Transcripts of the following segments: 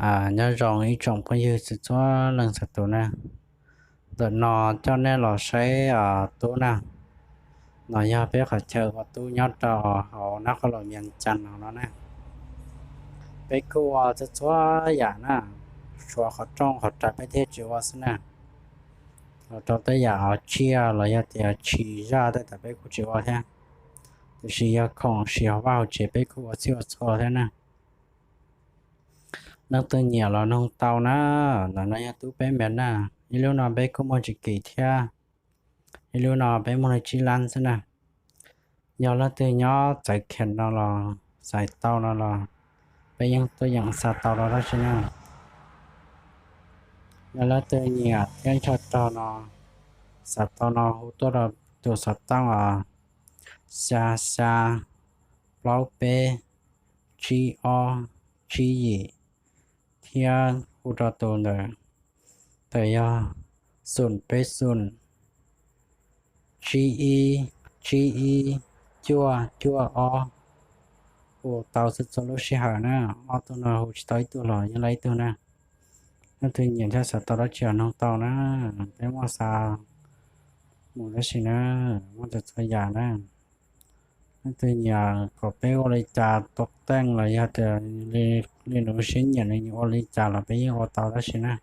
Nyob zoo ib tsoom phooj ywg txhua txhua leej txhua tus na. Ntawm no coj nej los saib tub na. No yog peb qhov chaw ua tub nyob rau hauv nab qhov los Vias Cas no no na. Peb kuj ua txhua txhua yam na, tshuav qhov rooj qhov rais peb thiaj tsis ua xwb na. Los rau tej yam tsiaj los yog tias tshis zaj tej tam peb kuj tsis ua thiab. Tiam sis yog khoom siv hauv vaj hauv tsev peb kuj ua txhij ua txhua thiab na. Leej twg nyiam los noog tau na. Ntawm no yog tub peb mev na. Ib lub no peb kuj muag tsis kim thiab. Ib lub no peb muag li tsib lab xwb na. Yog leej twg nyob txawv khees no los xav tau no los peb yeej tuaj yeem xa tau rau dab tsi na. Yog leej twg nyiam thiab nco rog no, xav tau no hu tuaj rau tus xov tooj os, xya xya plaub peb tsib ob tsib yim, thiab hu rau tus ntawm, tawm yog xoom peb xoom tsib ib tsib ib cuaj cuaj ob. Hu tau txhua txhua lub sij hawm na, ob tug no hu tsis tau ib tug los yeej lab ib tug na. Leej twg nyiam thiab xav tau dab tsi los noog tau na, peb muaj xa mus tab sis na, muaj txhua txhua yam na. Leej twg nyiam kom peb ua li cas tuav teej los yog tias li nws siab nyiam nws nyiam ua li cas los peb yeej ua tau tab sis na.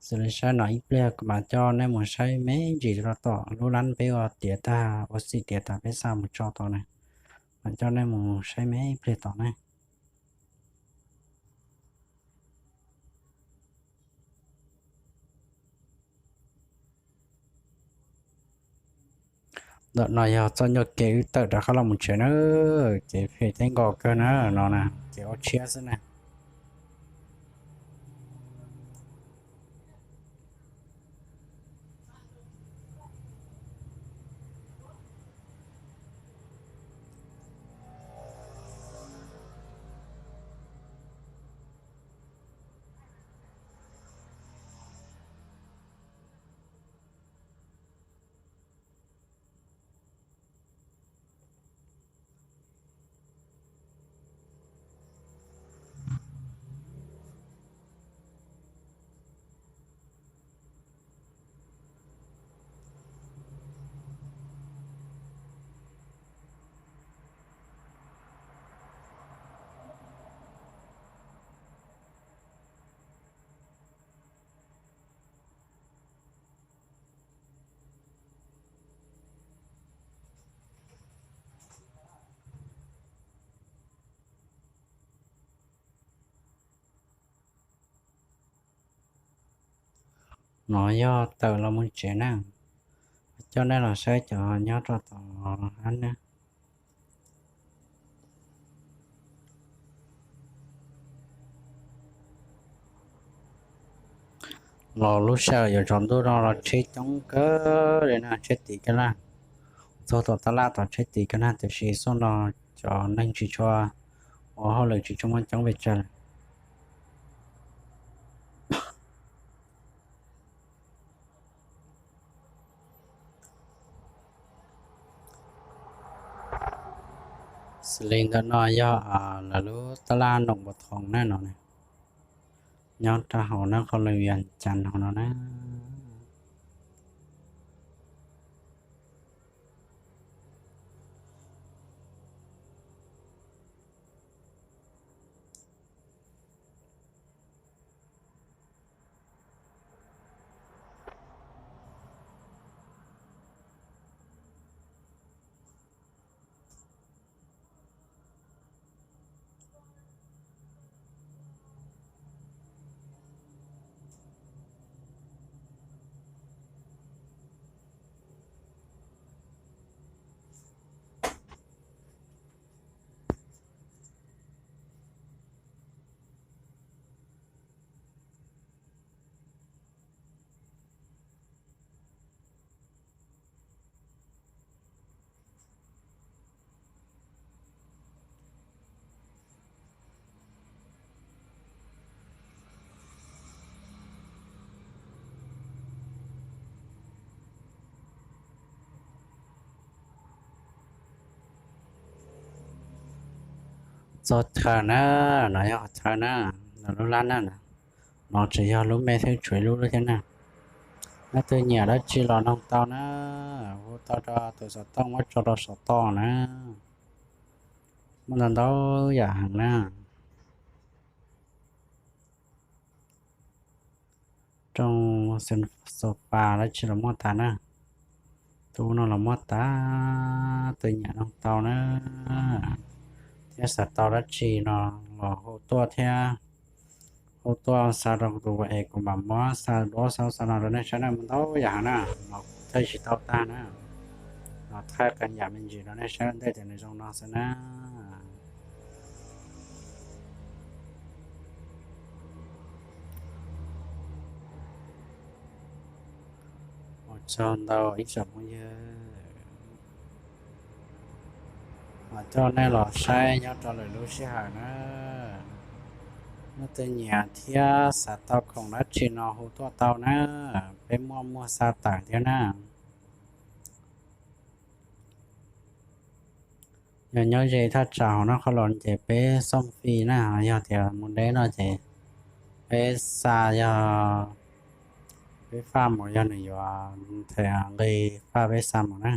Xws li saib no ib pliag kuv mam coj nej mus saib me ntsis rau tom lub lab peb ua tiav tag ua xim tiav tas peb xa mus tso tau na. Mam coj nej mus saib me ib pliag tom na. Ntawm no yog txoj nyuag kev wb tawm rov qab los mus tsev na. Kev phem thiab nkos kawg na no na, kev ua tshiab xwb na. No yog tawm los mus tsev na, coj nej los saib cov nyob rau tom hab na. Los lub sij hawm yuav tsaus ntuj no los tsheb coob kawg li na, tsheb tid kawg na. Txog tom tab laj tom tsheb tid kawg na, tiam sis xub no cov neeg tsis tshua ua hauj lwm tsis tshua muaj coob pes tsawg lawm. Xws li ntawm no yog lawv lub tab laj Noom Npua Thoom na no, nyob rau hauv nab qhov lwm Vias Cas hauv no na. Txog chaw na, no yog chaw na, no lub lab na, no tsis yog lub me, thwb tshuav ib lub lub thiab na. Leej twg nyiam dab tsi los noog tau na, hu tau rau tus xov tooj muab tso rau saum toj na. Muaj ntau ntau yam heev na. Rooj sofa dab tsi los muaj tas na. Tus no los muaj tas, tus nyiam noog tau na, thiab xav tau dab tsi no los hu tuaj thiab. Hu tuaj xa rau kuv tus es kuv mam muab xa duab xa no rau nej saib na, muaj ntau yam heev na, los thawj tsis tau tag na. Los thaij qee yam me ntsis rau nej saib ua ntej tias nws zoo no xwb na. Ua tsaug ntau ib tsoom phooj ywg, coj nej los saib nyob rau lwm lub sij hawm na. Leej twg nyiam thiab xav tau khoom dab tsi no hu tuaj tau na, peb muaj muag xa tawm thiab na. Yog nyob ze thaj tsam hauv no qhov los ces peb xooj fi na, yog tias mus deb no ces peb xa, yog peb faj mus, yog nws yuav them nqi faj peb xa mus na.